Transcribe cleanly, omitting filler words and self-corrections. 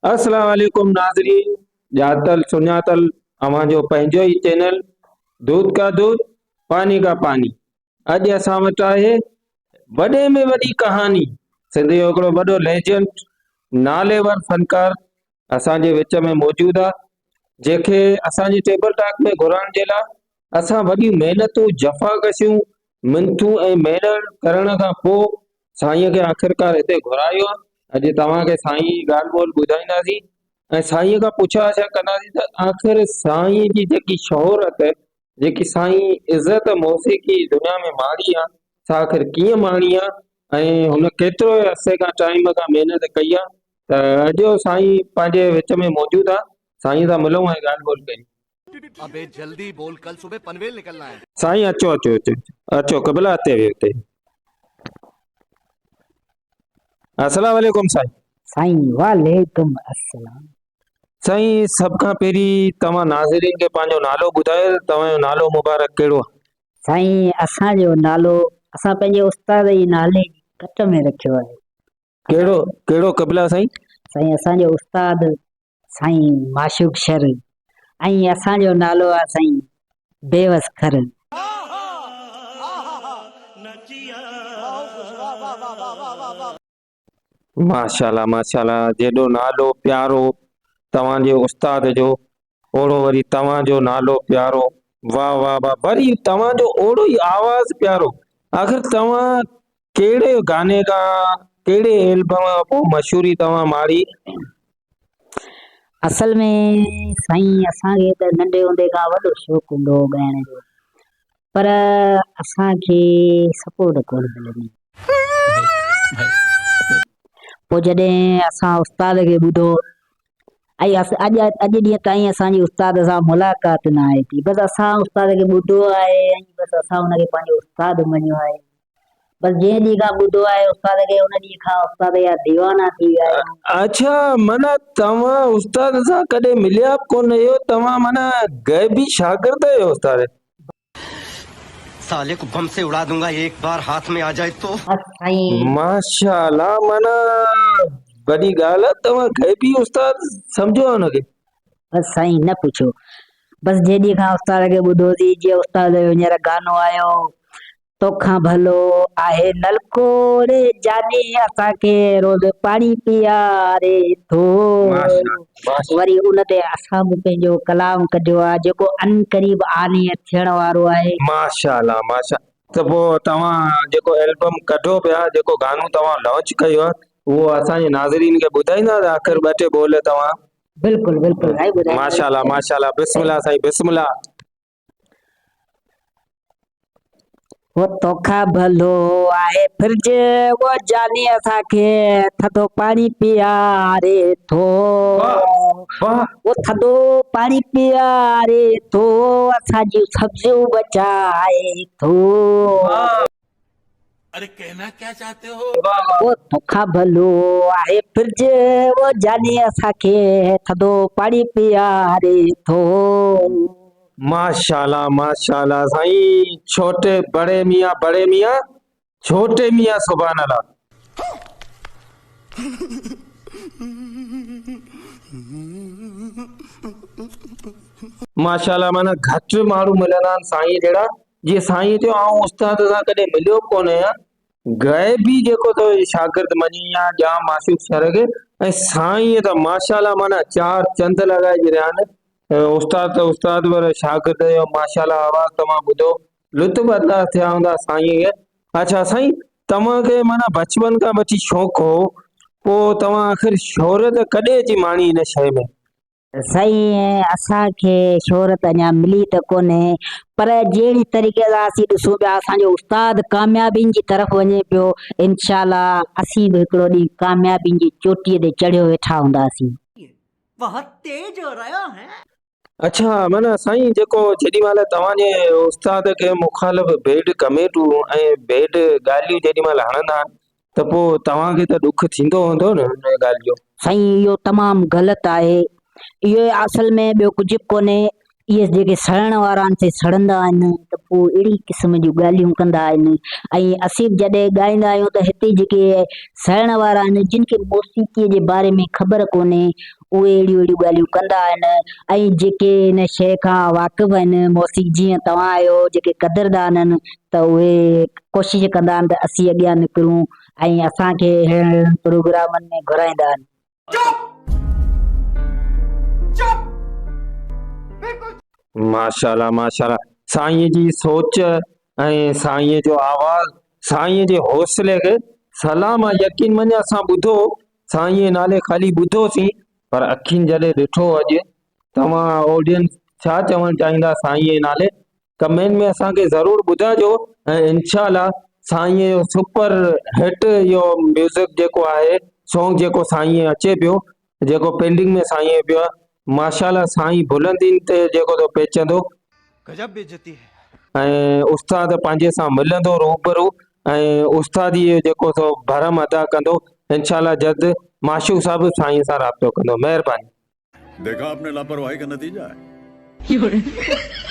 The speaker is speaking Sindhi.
السلام عليڪم ناظرين ڄاتل سڃاتل اوهان جو پنهنجو ئي چينل دودھ کا دودھ پاني کا پاني اڄ اسان وٽ آهي وڏي ۾ وڏي ڪهاڻي سنڌ جو هڪڙو وڏو ليجنڊ ناليور فنڪار اسان جي وچ ۾ موجود آهي جنهن کي اسان جي ٽيبل ٽاڪ ۾ گهرائڻ جي لاء اسان وڏيون محنتون، جفاڪشيون، منٿون ۽ ميڙڻ ڪرڻ کان پوء سائينء کي آخرڪار هتي گهرايو آهي. اڄ توهان کي سائينء جي ڳالهه ٻولهه ٻڌائينداسين ۽ سائينء کان پڇا آڇا ڪنداسين ته آخر سائينء جي جيڪي شهرت، جيڪي سائين عزت موسيقي جي دنيا ۾ ماڻي آهي، سا آخر ڪيئن ماڻي آهي ۽ هن ڪيترو عرصي کان ٽائيم کان محنت ڪئي آهي ته اڄ سائين پنهنجي وچ ۾ موجود آهي. سائينء سان ملون ۽ ڳالهه ٻولهه ڪيون. ابي جلدي بول ڪل صبح پنويل نڪلنا هي. سائين اچو اچو اچو اچو قبلا اتي ويهو اتي السلام عليڪم سائين. سائين وعليڪم السلام. سائين سڀ کان پهرين توهان ناظرين کي پنهنجو نالو ٻڌايو ته توهان جو نالو مبارڪ ڪهڙو آهي. سائين اسان جو نالو اسان پنهنجي استاد جي نالي جي ڪٽ ۾ رکيو آهي. ڪهڙو ڪهڙو قبلا سائين. سائين اسان جو استاد سائين معشوق شر ۽ اسان جو نالو آ سائين بيوس کر. ماشاءالله ماشاءالله جيڏو نالو پيارو توهان جي استاد جو اوڙو وري توهان جو نالو پيارو واه واه واه وري توهان جو اوڙو ئي آواز پيارو آخر توهان ڪهڙي گاني کان ڪهڙي البم کان پوء مشهوري توهان ماڻي؟ اصل ۾ سائين اسان کي ته ننڍي هوندي کان وڏو شوق هوندو هو ڳائڻ جو پر اسان کي سپورٽ ڪونه ملندي پوء جڏهن اسان استاد کي ٻڌو ۽ اڄ اڄ ڏينهن تائين اسان جي استاد سان ملاقات نه آهي ٿي بس اسان استاد کي ٻڌو آهي ۽ بس اسان ان کي پنهنجو استاد مڃيو آهي بس جنهن ڏينهن کان ٻڌو آهي استاد کي ان ڏينهن کان استاد جا ديوانا ٿي ويا آهيون. اڇا معنيٰ توهان استاد سان ڪڏهن مليا به ڪونه آهيو توهان معنيٰ غيبي شاگرد آهيو استاد. سالي ڪو بم سي اڙا دونگا ايڪ بار هاٿ ۾ آ جائي تو. بس سائين. ماشاءالله معنيٰ وڏي ڳالهه آهي توهان غيبي استاد سمجهو ان کي. بس سائين نه پڇو بس جنهن ڏينهن کان استاد کي ٻڌوسين جيئن استاد جو هينئر گانو آيو توکان ڀلو آهي نلڪو ري جاني اسان کي روز پاڻي پياري ٿو. وري ان تي اسان به پنهنجو ڪلام ڪڍيو آهي جيڪو عنقريب آنيء ٿيڻ وارو آهي. ماشاءالله ماشاء ته پوء توهان جيڪو البم ڪڍو پيا جيڪو گانو توهان لانچ ڪيو آهي اهو اسان جي ناظرين کي ٻڌائيندا ته آخر ٻه ٽي ٻول توهان. بلڪل بلڪل سائين ٻڌائينداسين. ماشاءالله ماشاءالله بسم الله سائين بسم الله. هو توکان ڀلو آهي ڦرج او جاني اسان کي ٿڌو پاڻي پياري ٿو او ٿڌو پاڻي پياري ٿو اسان جون سبزيون بچائي ٿو. اري ڪهنا ڪيا چاهتي هو. او توکان ڀلو آهي ڦرج او جاني اسان کي ٿڌو پاڻي پياري ٿو. ماشاءالله ماشاءالله سائين ڇوٽي بڙي ميان بڙي ميان ڇوٽي ميان سبحان الله. ماشاءالله معنيٰ گهٽ ماڻهو ملندا آهن سائين جهڙا جيئن سائين چيو آئون استاد سان ڪڏهن مليو به ڪونه آهيان غيبي جيڪو اٿو شاگرد مڃي يا ڄام معشوق شر کي ۽ سائين ته ماشاءالله معنيٰ چار چند لڳائي رهيا آهن استاد ته استاد پر شاگرد جو ماشاءالله آواز توهان ٻڌو لطف انداز ٿيا هوندا سائين کي اڇا سائين توهان کي معنيٰ بچپن کان وٺي شوق هو پوء توهان آخر شهرت ڪڏهن اچي ماڻي هن شيء ۾؟ سائين اسان کي شهرت اڃا ملي ته ڪونهي پر جهڙي طريقي سان اسين ڏسون پيا اسان جو استاد ڪاميابين جي طرف وڃي پيو انشاء الله اسين به هڪڙو ڏينهن ڪاميابين جي چوٽي تي چڙهيو ويٺا هونداسين. بهت تيز هو رهيا هين. اڇا معنيٰ سائين جيڪو جيڏي مهل توهان جي استاد کي مخالف بيڊ ڪمينٽون ۽ بيڊ ڳالهيون جيڏي مهل هڻندا آهن ته پوء توهان کي ته ڏک ٿيندو هوندو نه ان ڳالهه جو. سائين اهو تمام غلط آهي اهو اصل ۾ ٻيو ڪجهه به ڪونهي اهي جيڪي سڙڻ وارا آهن سي سڙندا آهن ته پوء اهڙي قسم جون ڳالهيون ڪندا آهن ۽ اسين به جڏهن ڳائيندا آهيون ته هتي جيڪي سڙڻ وارا آهن جن کي موسيقيء جي باري ۾ خبر ڪونهي اهي اهڙيون اهڙيون ڳالهيون ڪندا آهن ۽ جيڪي ان شيء کان واقف آهن موسيقي جيئن توهان آهيو جيڪي قدردان آهن ته اهي ڪوشش ڪندا آهن ته اسين اڳيان نڪرون ۽ اسان کي اهڙن اهڙن پروگرامن ۾ گهرائيندا آهن. ماشاءالله ماشاءالله سائين جي سوچ ۽ سائين جو آواز سائين جي حوصلي کي سلام آ يقين مڃ اسان ٻڌو سائين جي نالي خالي ٻڌو سين پر اکين جڏهن ڏٺو اڄ توهان آڊينس ڇا چوڻ چاهيندا سائين جي نالي ڪمينٽ ۾ اسان کي ضرور ٻڌائجو ۽ انشاء الله سائين جو سپر هٽ اهو ميوزڪ جيڪو آهي سونگ جيڪو سائين اچي پيو جيڪو پينڊنگ ۾ سائين پيو آهي ماشاء الله سائين بلندين تي جيڪو تو پهچندو غضب بيعزتي هي. ۽ استاد پنهنجي سان ملندو روبرو ۽ استاد ئي جيڪو سو ڀرم ادا ڪندو انشاء الله جلد معشوق صاحب سائين سان رابطو ڪندو مهرباني. ديکا آپ ني لاپرواهي کا نتيجا هي.